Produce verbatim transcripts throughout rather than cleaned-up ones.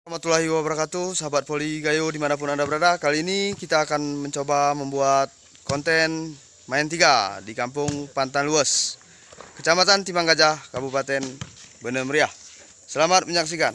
Warahmatullahi wabarakatuh, sahabat voli Gayo dimanapun Anda berada. Kali ini kita akan mencoba membuat konten main tiga di Kampung Pantan Luwes, Kecamatan Timang Gajah, Kabupaten Beuneumeriah. Selamat menyaksikan.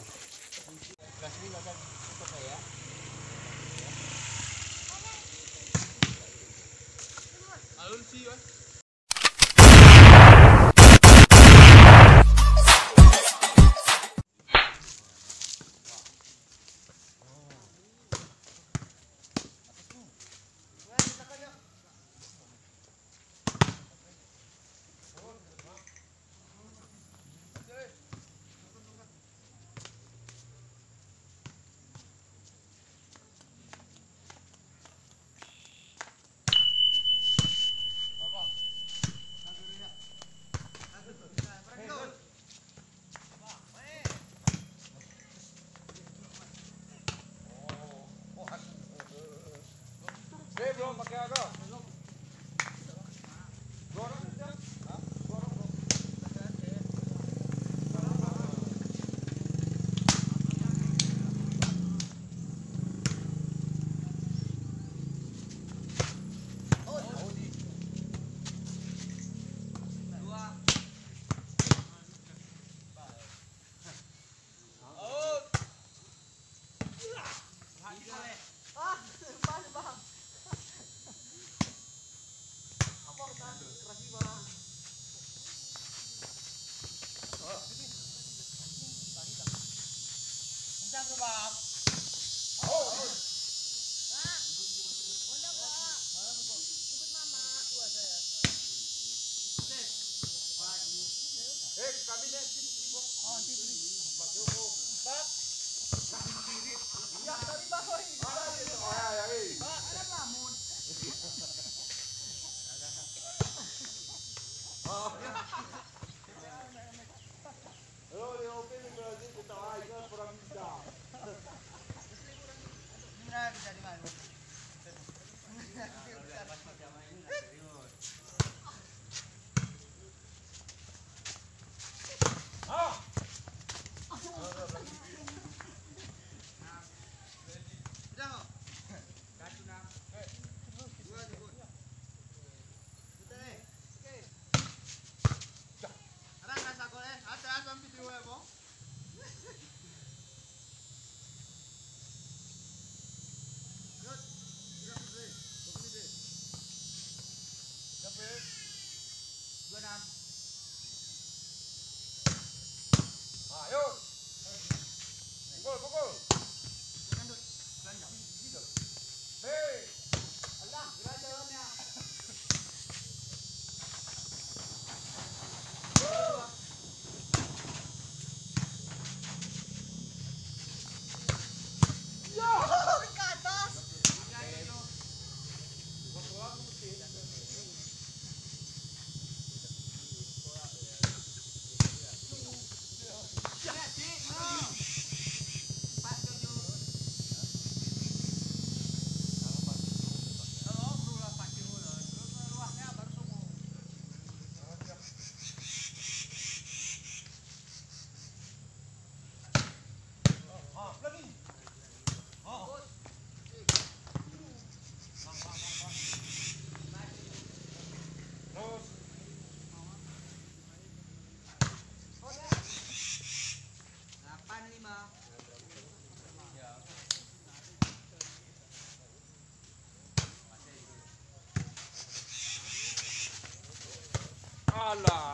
Alah.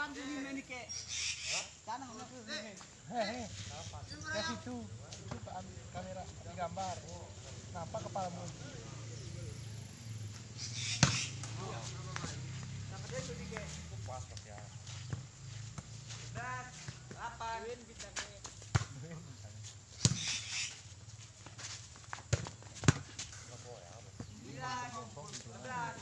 Hei, hei. Ke situ. Itu ambil kamera, digambar. Nampak kepala mulut. Pas, Mas, ya. Sebelas, delapan. Sembilan, sebelas.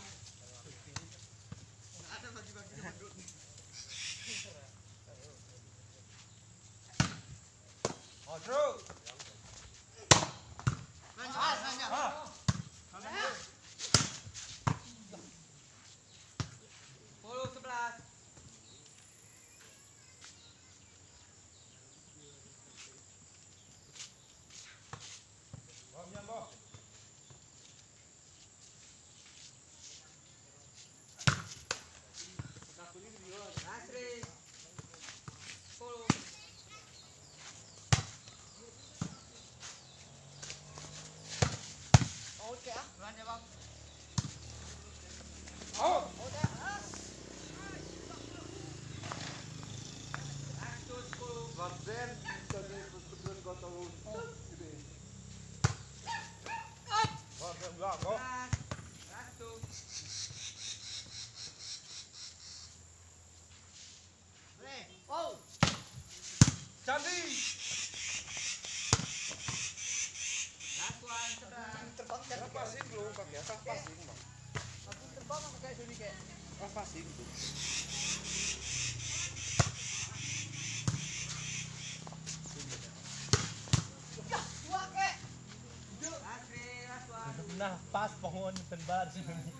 Sepuluh sebelas. Candi. Terbang, terbang. Passing dulu, Bang, ya. Passing, Bang. Aku terbang pakai sini, kek. Passing dulu. Nah, pas pohon tebar sini.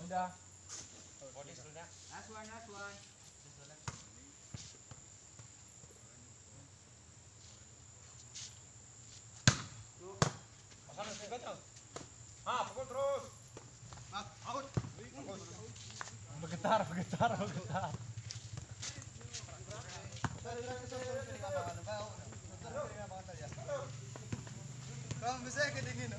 Udah. Last one, last one. Pasang, tiga tu. Ha, pukul terus. Bergetar, bergetar, bergetar. Kau bisa kedingin.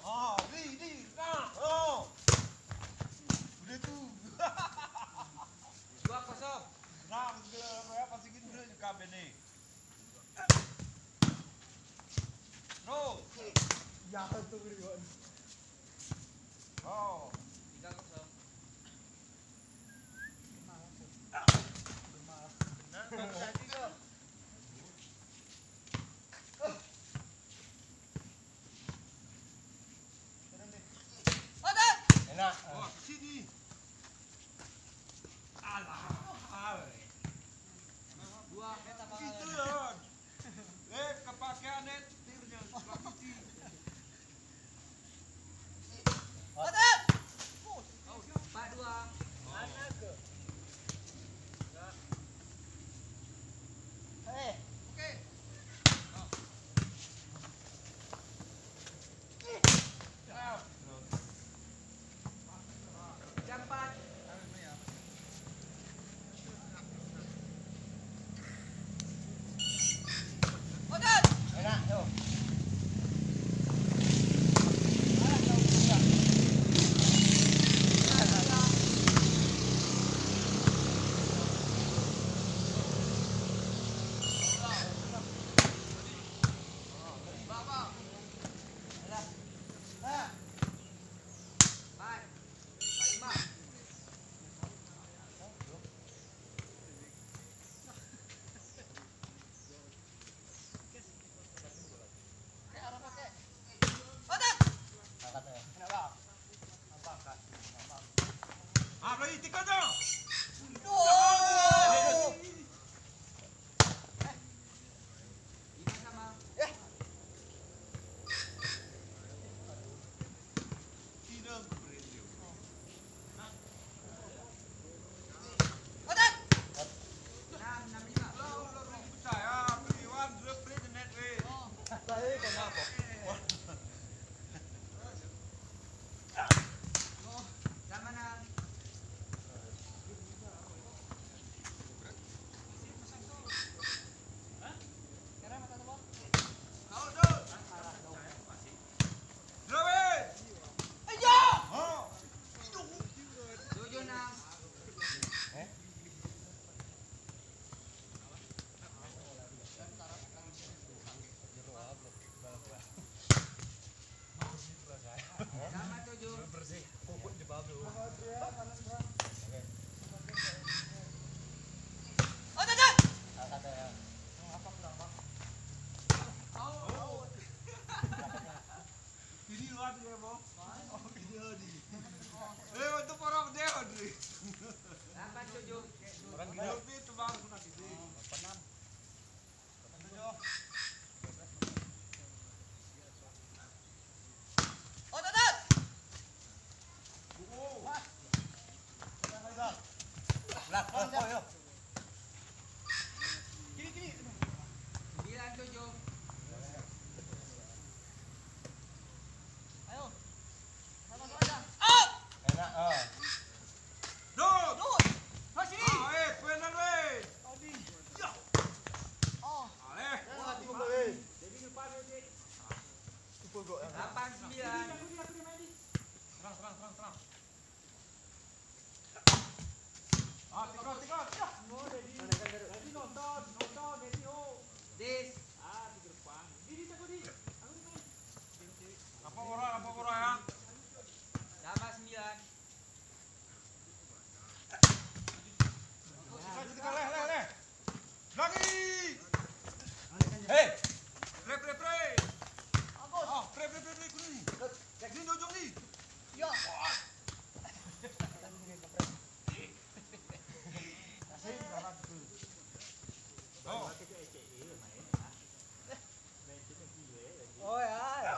Oh, di, di, nah, oh. Udah tu. Dua kosong. Nah, segala apa sih gini udah kabeh ni. Roll. Ya, tu gini. Oh. Tiga kosong. Enak. Wah, sini. Alah. Dua. Gitu, Ron. Eh, kepakaian net, tirnya, Pak Putih. Tika tu. Ini luar dia, Bang. Oh, ini dia. Eh, untuk para dia, Andre. Orang gila. Tapi itu baru nak gede. Enak, ah. Dut! Dut! Hai, sini! Ah, eh, peue nan, weh? Adi. Ya. Oh. Aleh. Wah, tiga belas, weh. Jadi, depan, weh, cik. Tiga belas, ya. Lapan sembilan. Serang, serang, serang, serang. Ah, tiga, tiga. Ya. Oh, jadi. Jadi, nonton, nonton, jadi, oh. Dis. Ah, tiga depan. Di, di, takut, di. Aku di main. Apa orang, apa orang, ya? Tambah sembilan. Lagi! Hei! Pre, pre, pre! Ah, pre, pre, pre, pre, kuning. Ni, ni, ujung ni. Ya. Oh. Oh, ya.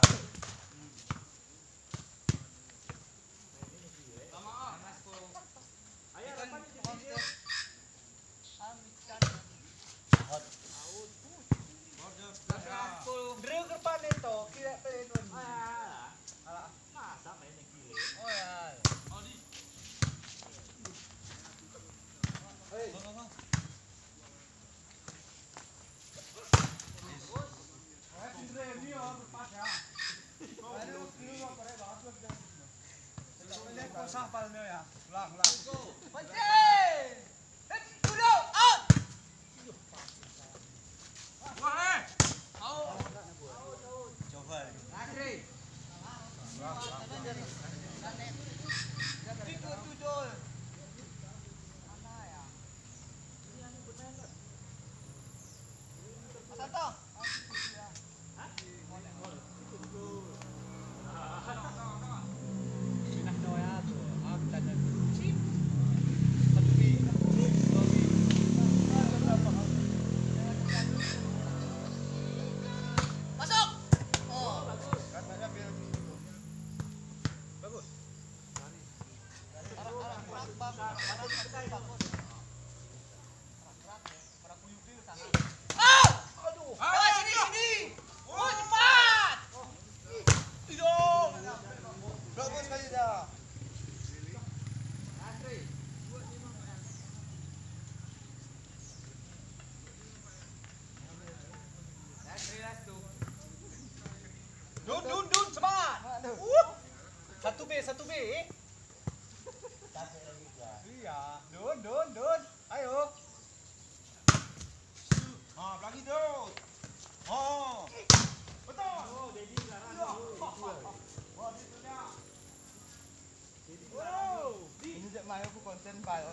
Dun, dun, dun, semangat. Satu B, satu B, eh. Iya, dun, dun, dun. Ayo. Ha, pelagi terus. Ha. Betul. Wah, dia tu dah. Ini jak main aku konten pai.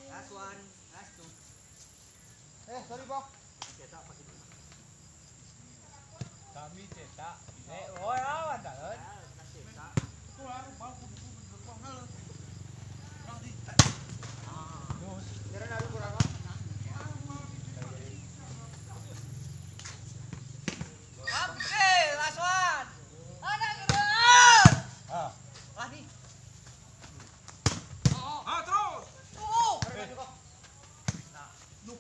Last one, last two. Eh, sorry, Bang. Oke, tak pakai dulu. Tak, Dicetak. Eh, oh, lawan dah, kan? Oke, last one. Ada terus. Ah. Lah ni. Ah, terus. Oh. Nah, lu.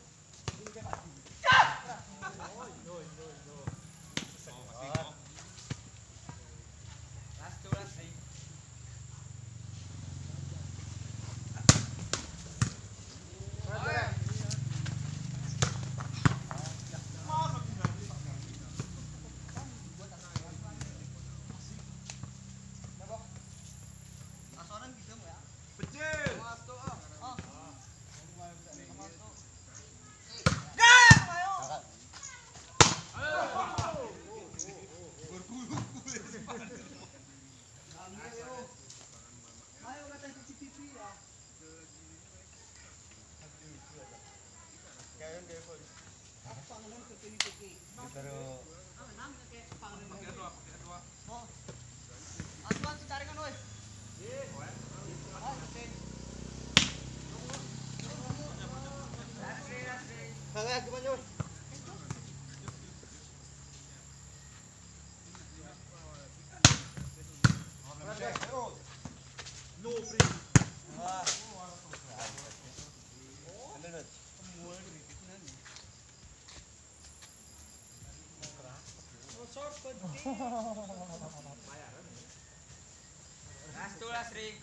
Last two, last three.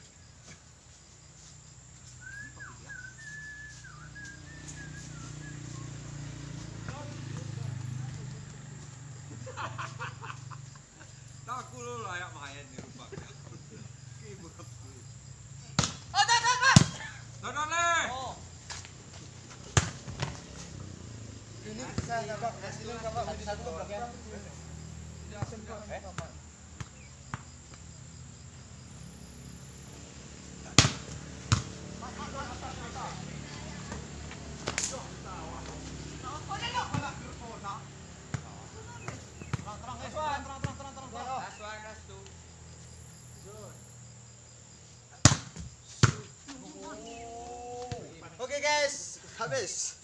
Tak aku lo layak main ni rupa. Okey, berapa? Oh, tak, tak, tak. Dah, dah, leh. Oh. Ini saya nampak, sini nampak, satu, satu, satu. Eh? Oke, guys, habis.